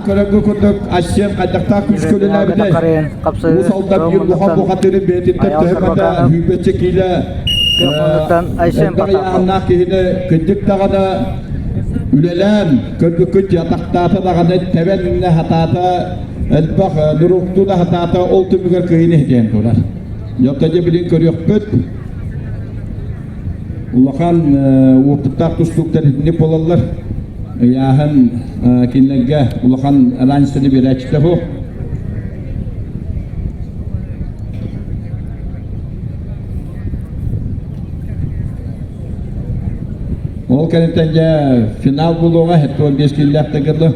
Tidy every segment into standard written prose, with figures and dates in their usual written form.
Көрөргө курдук Ассен хайдахтаах күүскэ үлэлээбитэй? Уус Алдан биир улахан бухатыры бэйэтиттэн төһө мата сүүрбэччэ киилэ элбэх ыйааһыннаах киһини кырдьык даҕаны үлэлээн көрбүккүт ятахтаата даҕаны тэбэн хатаата элбэх нуруктуу да хатаата ол түмүгэр кыайыны иһитиэн турар. Дьэ дьэ билин көрүөхпүт. Улахан уопуттаах тустууктар итинник буолаллар. Ыйааһын кинилэргэ улахан разницаны биэрээччитэ суох. Ол кэнниттэн дьэ финал буолуоҕа 75 киилээх тагырлы.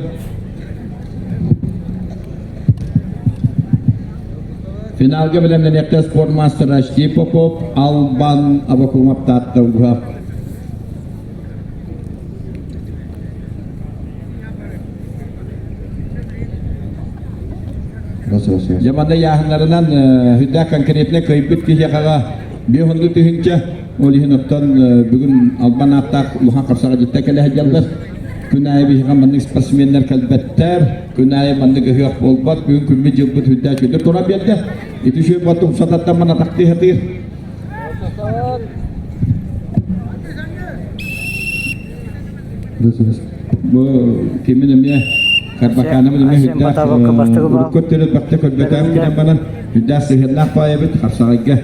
Финалга бэлэмнэниэхтэ спорт маастара Стив Попов, Албан Абакумов Таатта улууһа. Дьэ манна ыйааһыннарынан үрдээх конкретно кыайбыт киһиэхэҕэ биэс тыһыынча ол иһин оттон бүгүн албан ааттаах улахан хапсаҕа дьиттэ кэлэ сылдьаллар. Күн аайы биһиэхэ маннык спортсменнар кэлбэттэр. Күн аайы маннык ыһыах буолбат. Бүгүн күммүт дьылбыт үрдээх үчүгэй туран биэрдэ. Ити үчүгэй буолтум сататтан мана тахтыы сатыыр. Бу кимин эмиэ Карбаканабын эмиэ үрдээх урукку өттүнэн бахта көрбөтөөх кинэн баран үрдээх сыһыаннаах баайабыт Харсаҕайга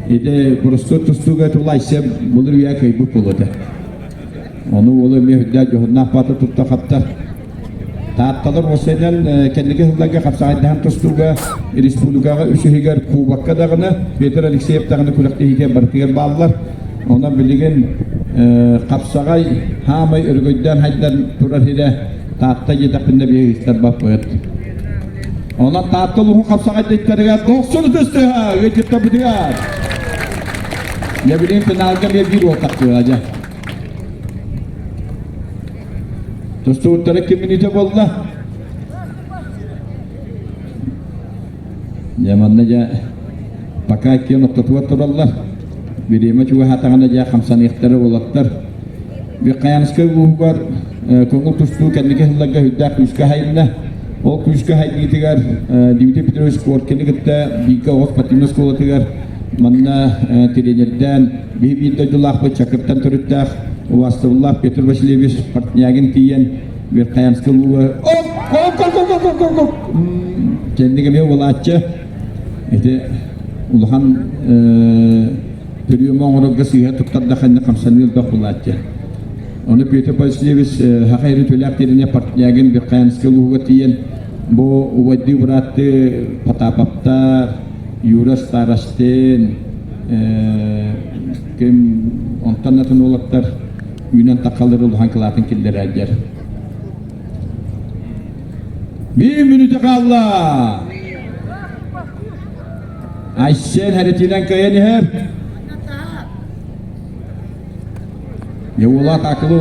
ити боростуой тустууга тулайсем былыр үйэ кыайбыт буолуо Ону уолу эмиэ үрдээх дьоһуннаах баата тутта хаптар. Таатталар уопсайынан кэнники сылларга хапсаҕайдаһан тустууга республикаҕа үс иһигэр кубокка даҕаны Петр Алексеев даҕаны күрэхтэһиитэ барытыгар бааллар. Онон билигин хапсаҕай хаамай өрөгөйдөөн хайдан турар сирэ Таатта диэтэхпинэ биһиги Онон Таатта улууһун хапсаҕайдыттарыгар дохсун ытыстыһа ыалдьыттарбытыгар. Дьэ билигин финалга эмиэ биир уол тахсыаҕа дьэ. Тустууттара ким мүнүүтэ буолла? Дьэ манна дьэ пока киэн ортотугар тураллар. Бириэмэ чугаһаатаҕына дьэ хамсаныахтара уолаттар. Верхоянскай улууһугар көҥүл тустуу кэнники сылларга үрдээх күүскэ хайынна. Ол күүскэ хайдыытыгар Дмитрий Петрович Коркины кытта бииргэ оҕо спортивнай оскуолатыгар манна тренердээн биһи биир дойдулаахпыт Чакыртан төрүттээх убаастабыллаах Петр Васильевич Портнягин тиийэн Верхоянскай улууга кэнник эмиэ буолааччы ити улахан төрүөмэ оҥорорго сыыһа туттардаххына хамсаныы элбэх буолааччы. Ону Петр Васильевич Саха сирин төлөөх тиэринэ Портнягин Верхоянскай улууһугар тиийэн бу убайдыы бырааттыы Потаповтар, Юра Старостин, ким онтон атын уолаттар үүнэн таххаллар улахан кылаатын киллэрээддэр. Биир мүнүүтэ хаалла. Айсен Харитинан кыайан иһэр. Я уола атаакалы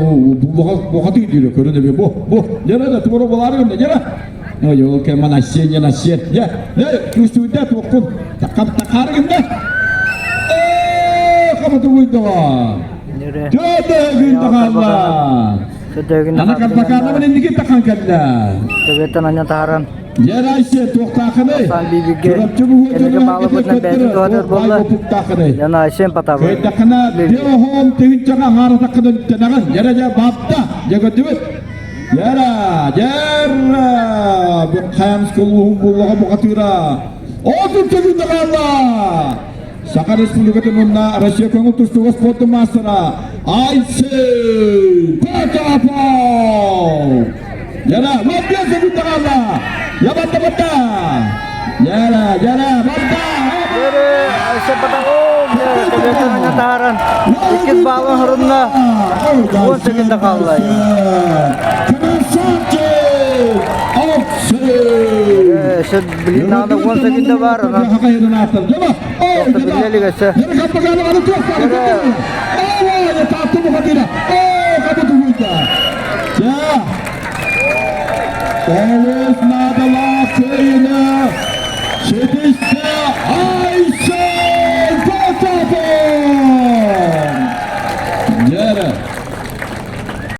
буха тыйдыыр көрүнэ бу бу дьара да туора болаары гынна дьара ой ол кэмман Айсен я Айсен я я чувствуйда туоххун такам такаары гынна э хаматугуйдаҕа Төдө күн Ана Карпаканабын инники тахан кэллэ. Төбөттөн анньан таһааран Ярайсе туохтаахыный? Асан биибиргэ Чурапчы буһуотун кэнники баалыбытынан бэйэтин туһатар буолла. туохтаахыный? Яна Айсен Потапов. Кыайдаххына биоһон тыһыынчаҕа аҥааратаххына үктэнэҕин. Яра дьэ баапта, дьэ көтүбүт. Яра, дьэрра, бу Хаянскай улууһун буллаҕа бухатыыра. Отут төгүл хаалла! Саха Республикатын уонна Россия көҥүл тустууга спордун маастара Айсен Потапов! Яра, молодец, Гутарала! Я батта батта! Яра, яра, батта! Айсен Потапов! Таһааран иккис баалын хорунна 10 секунда хаалла. Красавчик! Айсен! Билин даҕаны 10 секунда бар. Биллэ илик өссө.